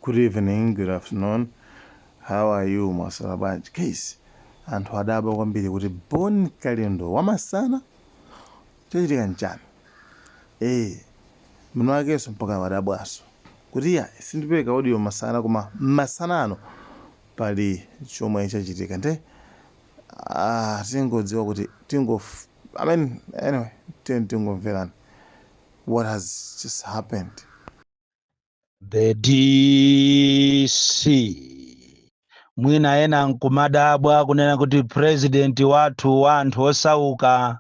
Good evening, good afternoon. How are you, mwaswera bwanji? Guys, anthu adabwa kwambiri kuti Bon Kalindo wamasana, chachitika nchani? Mwini wakenso mpaka wadabwaso kuti ya sindipereka audio masana, koma masana ano pali chomwe chachitika. Nde tingodziwa kuti tingo, I mean, anyway, tingomverani what has just happened. The DC, mwina ena nkumadabwa kunena kuti president wathu wa anthu osauka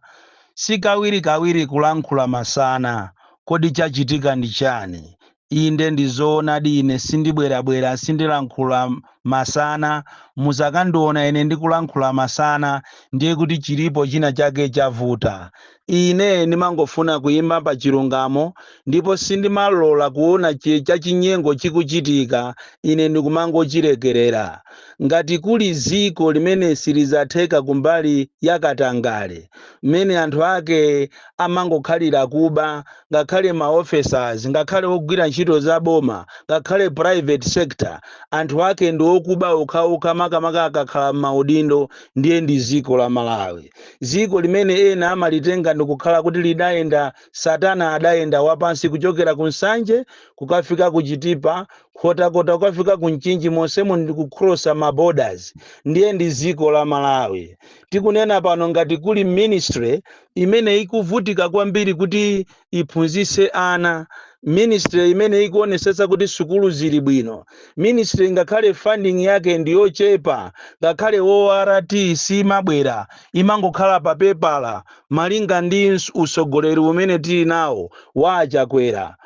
si kawirikawiri kulankhula masana, kodi chachitika ndi chani? Inde, ndizoonadi, ine sindibwerabwera, sindilankhula masana. Musakandiona ine ndikulankhula masana, ndiye kuti chilipo china chake chavuta. Ine ndimangofuna kuyima pa chilungamo, ndipo sindimalola kuona chachinyengo chikuchitika, ine ndikumangochilekerera. Ngati kuli ziko limene silidzatheka kumbali ya katangale, mmene anthu ake amangokhalira kuba, ngakhale ma officers, ngakhale ogwira ntchito za boma, ngakhale private sector, anthu ake ndi okuba okhaokha, makamaka akakhala m'maudindo, ndiye ndi ziko la Malawi. Ziko limene ena amalitenga ndikukhala kuti lidayenda satana, adayenda wapansi kuchokera ku Nsanje kukafika ku Chitipa, Nkhotakota kukafika ku Mchinji, monsemo ndi kucrossa ma borders, ndiye ndi ziko la Malawi. Tikunena pano, ngati kuli ministry imene ikuvutika kwambiri kuti iphunzitse ana, ministry imene ikuonesetsa kuti sukulu zili bwino, ministry ngakhale funding yake ndiyochepa, ngakhale ORT simabwera, imangokhala pa pepala, malinga ndi usogoleri umene tili nawo wa Achakwera,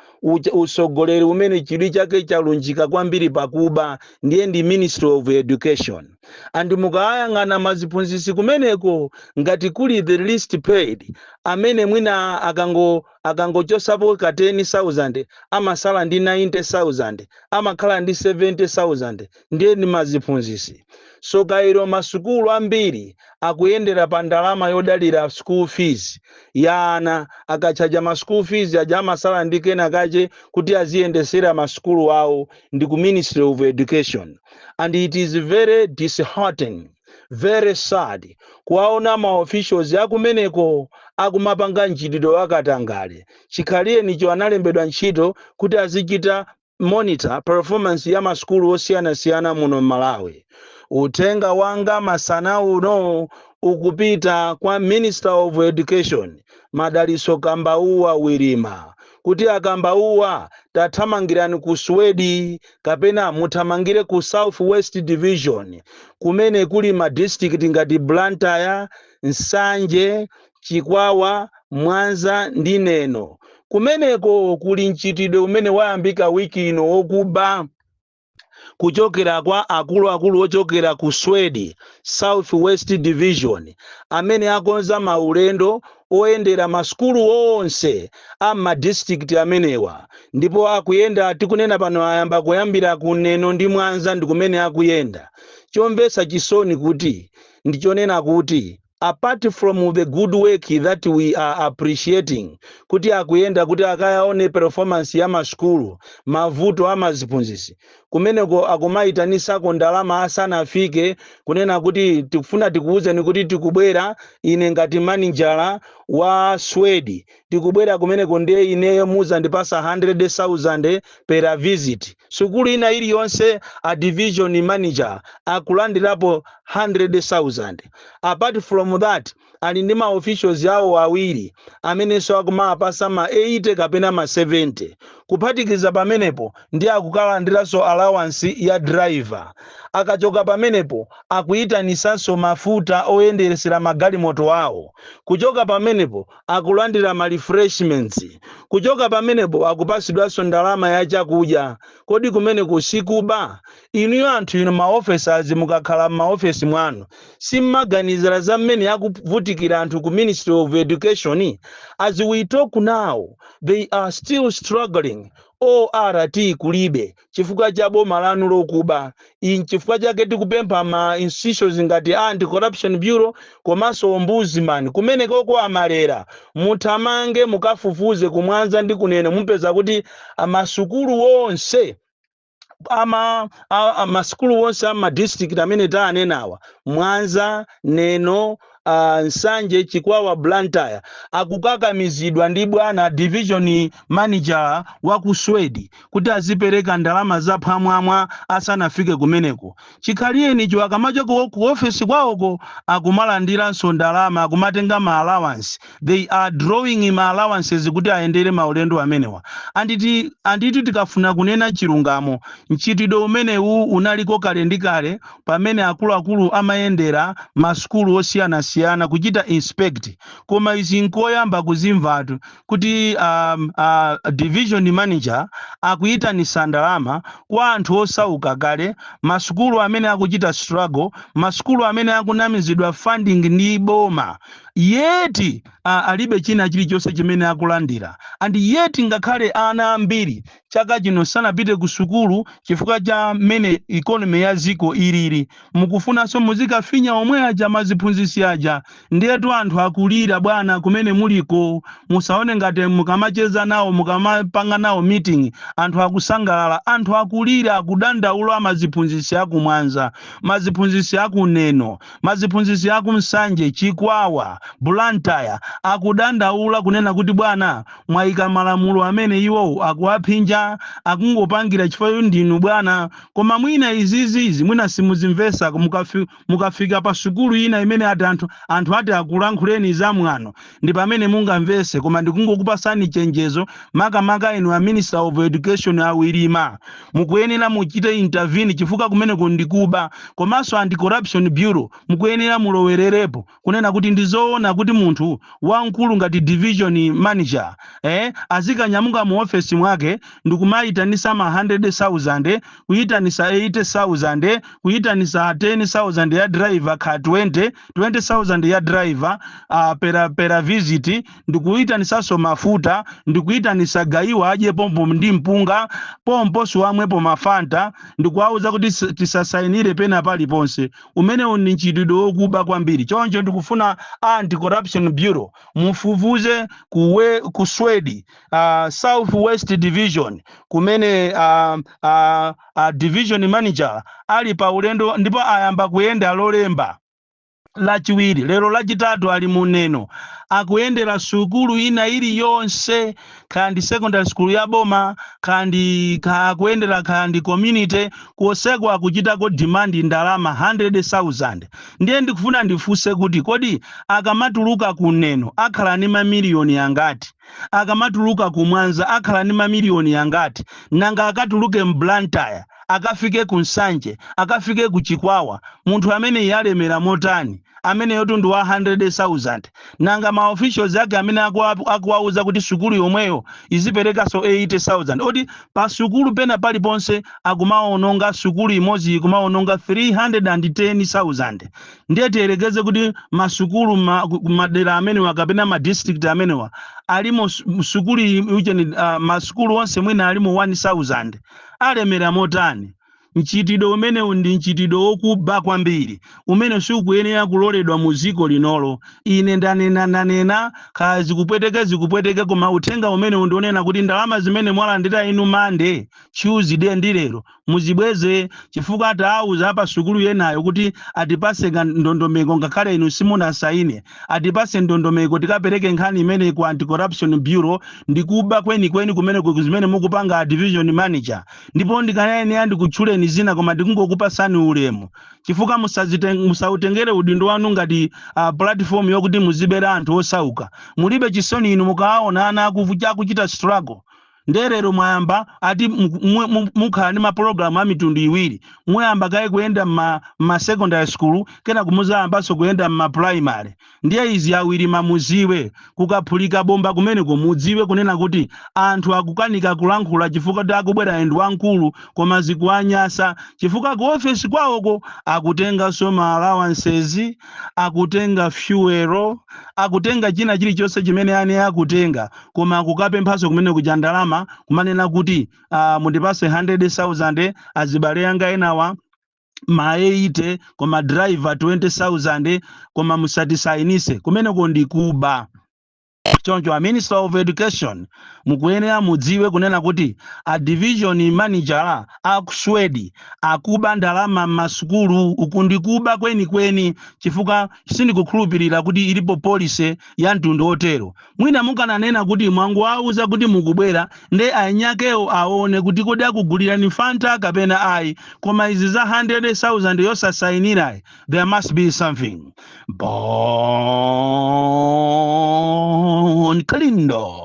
usogoleri umene chidwi chake chalunjika kwambiri pakuba, ndiye ndi Ministry of Education. And mukayang'ana maziphunzitsi kumeneko, ngati kuli the least paid, amene mwina akangochosapo ka 10,000 amasala ndi 90,000, amakhala ndi 70,000, ndiye ndi maziphunzitsi. So kairo masukulu ambiri akuyendera pa ndalama yodalira school fees ya ana. Akachaja ma school fees aja, amasala ndi kena kache kuti aziyendesera masukulu awo, ndi ku Ministry of Education. And it is very disheartening, very sad kuwaona ma officials akumeneko akumapanga mchitidwe wakatangale. Chikhaliyenicho analembedwa ntchito kuti azichita monitor performance ya masukulu osiyanasiyana muno m'Malawi. Uthenga wanga masana uno ukupita kwa Minister of Education Madaliso Kambauwa Wirima, kuti Akambauwa, tathamangirani ku Swedi kapena muthamangire ku South West Division, kumene kuli ma district ngati Blantyre, Nsanje, Chikwawa, Mwanza ndi Neno. Kumeneko kuli mchitidwe umene wayambika wiki ino wokuba kuchokera kwa akuluakulu ochokera ku Swedi, South West Division, amene akonza maulendo oyendera masukulu onse a madistrict amenewa. Ndipo akuyenda, tikunena pano ayamba kuyambira ku Neno ndi Mwanza, ndi kumene akuyenda. Chomvetsa chisoni kuti ndichonena kuti apart from the good work that we are appreciating, kuti akuyenda kuti akayaone performance ya masukulu, mavuto a maziphunzitsi kumeneko, akumayitanisako ndalama asanafike, kunena kuti tikufuna tikuwuzeni kuti tikubwera, ine ngati manijala wa Swedi tikubwera kumeneko, ndiye ineyo muzandipasa 100,000 per visit. Sukulu ina iliyonse a division manager akulandirapo 100,000. Apart from that, ali ndi ma officials awo awiri amenenso akumapasa ma 80 kapena ma 70. Kuphatikiza pamenepo, ndi akukalandiranso allowance ya driver. Akachoka pamenepo, akuyitanisanso mafuta oyenderesera magalimoto awo. Kuchoka pamenepo, akulandira ma refreshments. Kuchoka pamenepo, akupasidwanso ndalama ya chakudya. Kodi kumene kusikuba? Inuyo anthu inu ma officers, mukakhala m'maofesi mwanu, simmaganizira za mmene akuvutikira anthu ku Ministry of Education? As we talk now, they are still struggling. ORT kulibe chifukwa cha boma lanu lokuba. Iyi chifukwa chake tikupempha ma institutions ngati Anti Corruption Bureau komanso Ombudsman kumenekoko, amalera, muthamange mukafufuze kumwanza ndi kunene, mupeza kuti amasukulu onse Ama masukulu onse ama district amene taanenawa, Mwanza, Neno, Nsanje, Chikwawa, Blantyre, akukakamizidwa ndi bwana division manager wa ku Swedi kuti azipereka ndalama zaphwamwamwa asanafike kumeneko. Chikhaliyenicho akamachoka ku ofesi kwawoko akumalandiranso ndalama, akumatenga ma allowance. They are drawing ma allowances kuti ayendere maulendo amenewa. Anditi tikafuna kunena chilungamo, mchitidwe umenewu unaliko kale ndi kale pamene akuluakulu amayendera masukulu osiyanasiyana kuchita inspect, koma izi nkoyamba kuzimvatu kuti division manager akuyitanisa ndalama kwa anthu osauka kale, masukulu amene akuchita struggle, masukulu amene akunamizidwa funding ndi boma, yet alibe china chilichonse chimene akulandira, and yet ngakhale ana ambiri chaka chino sanapite ku sukulu chifukwa cha mmene economy ya ziko ilili. Mukufunanso muzikafinya omwe aja, maziphunzitsi aja. Ndiyetu anthu akulira, bwana, kumene muliko. Musaone ngati mukamacheza nawo, mukamapanga nawo meeting, anthu akusangalala. Anthu akulira, akudandaula. Maziphunzitsi akumwanza, maziphunzitsi akuneno, maziphunzitsi akunsanje, Chikwawa, Blantyre akudandaula kunena kuti, bwana, mwayika malamulo amene iwowo akuwaphinja, akungopangira chifukwa ndinu bwana. Koma mwina izizizi mwina simuzimvesa. Mukafika pa sukulu ina imene ati anthu ati akulankhuleni zamwano, ndi pamene mungamvese. Koma ndikungokupasani chenjezo, makamaka inu a Minister of Education awirima, mukuyenera muchite intervene chifukwa kumeneko ndikuba. Komanso Anti-Corruption Bureau mukuyenera mulowererepo kunena kuti ndizoona kuti munthu wamkulu ngati division manager azikanyamuka mu ofesi mwake ndikumayitanisa ma 100,000, kuyitanisa 80,000, kuyitanisa 10,000 ya driver, ka 20 20,000 ya driver per visit, ndikuyitanisanso mafuta, ndikuyitanisa gayiwa adye pompo ndi mpunga pomponso amwepo mafanta, ndikuwauza kuti tisasayinire pena paliponse. Umenewu ndi mchitidwe wokuba kwambiri. Choncho ndikufuna Anti-Corruption Bureau mufufuze ku Swedi, South West Division, kumene division manager ali pa ulendo, ndipo ayamba kuyenda Lolemba, Lachiwiri, lero Lachitatu ali muneno, akuyendera sukulu ina iliyonse, kandi secondary school ya boma, kandi akuyendera kandi community, koseko akuchitako demand ndalama 100,000. Ndiye ndikufuna ndifunse kuti kodi akamatuluka kuneno akhala ndi mamiliyoni angati? Akamatuluka kumwanza akhala ndi mamiliyoni angati? Nanga akatuluke m'Blantyre, akafike ku Nsanje, akafike ku Chikwawa, munthu amene yalemera motani, amene yotundu wa 100,000? Nanga ma officials ake amene akuwauza kuti sukulu yomweyo iziperekanso 80,000, oti pa sukulu pena paliponse akumaononga, sukulu imodzi ikumaononga 310,000. Ndiye tiyerekeze kuti masukulu madera amenewa kapena ma district amenewa alimo sukulu ucheni, masukulu onse mwina alimo 1000, alemera motani? Mchitidwe umenewu ndi mchitidwe wokuba kwambiri umene sikuyenera kuloledwa mu dziko linolo. Ine ndanena, ndanena, kaya zikupweteke, zikupweteke, koma uthenga umenewu ndionena kuti ndalama zimene mwalandira inu Monday, Tuesday ndi lero muzibweze, chifukwa atawuza pa sukulu yenayo kuti atipase ndondomeko, ngakhale inu simunasaine, atipase ndondomeko tikapereke nkhani imene ku Anti-Corruption Bureau. Ndikuba kwenikweni kumene zimene mukupanga a division manager. Ndipo ndikanayenera ndikutchuleni zina, koma ndikungokupasani ulemu chifukwa musautengere udindo wanu ngati platform yokuti muzibera anthu osauka. Mulibe chisoni inu mukawaona ana akuchita struggle? Nderero mwayamba ati mukhala ndi mapulogalamu a mitundu iwiri. Muyamba kaye kuyenda ma secondary school, kena kumuzayambanso kuyenda mma primary. Ndiye izi awiri mamuziwe, kukaphulika bomba kumeneko mudziwe kunena kuti anthu akukanika kulankhula chifukwa kuti akubwera ndi wamkulu, koma zikuwanyasa chifukwa ku ofesi kwawoko akutenganso ma allowances, akutenga fuel, akutenga china chilichonse chimene ane akutenga, koma akukapemphanso kumene kuja ndalama, kumanena kuti mundipase 100,000, azibale anga enawa ma 80, koma driver 20,000, koma musatisayinise. Kumeneko ndikuba. Choncho a Minister of Education, mukuyenera mudziwe kunena kuti a division manager a Swedi akuba ndalama m'masukulu. Uku ndikuba kwenikweni, chifukwa sindikukhulupirira kuti ilipo policy ya mtundu otero. Mwina mukananena kuti mwangowauza kuti mukubwera, nde anyakewo aone kuti kodi akugulirani Fanta kapena ayi. Koma izi za 100,000 yosasayinirayi, there must be something. Bon Kalindo,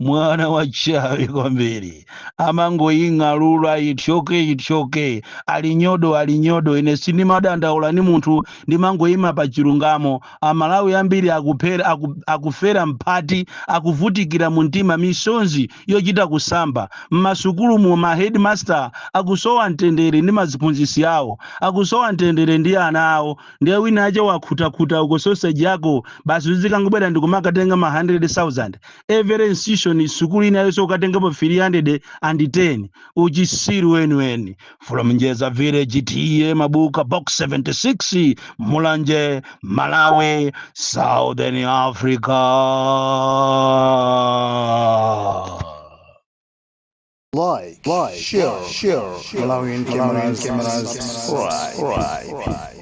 mwana wa chawe kwambiri, amangoying'alula ithyoke ithyoke, alinyodo alinyodo. Ine sindimadandaula ni munthu, ndimangoyima pa chilungamo. Amalawi ambiri akuphera, akufera mphati, akuvutikira mu mtima, misonzi yochita kusamba mmasukulumu. Ma headmaster akusowa mtendere ndi maziphunzitsi awo, akusowa mtendere ndi ana awo. Ndiye wina ache wakhutakhuta uko sausage yako, basi uzikangobwera ndikumakatenga ma 100,000 every institution, sukulu ina yonse ukatengapo 310. Uchisiru weniweni. From Njeza Village, T/A Mabuka, Box 76, Mulanje, Malawi, Southern Africa. Like, share, share, Malawian cameras, subscribe.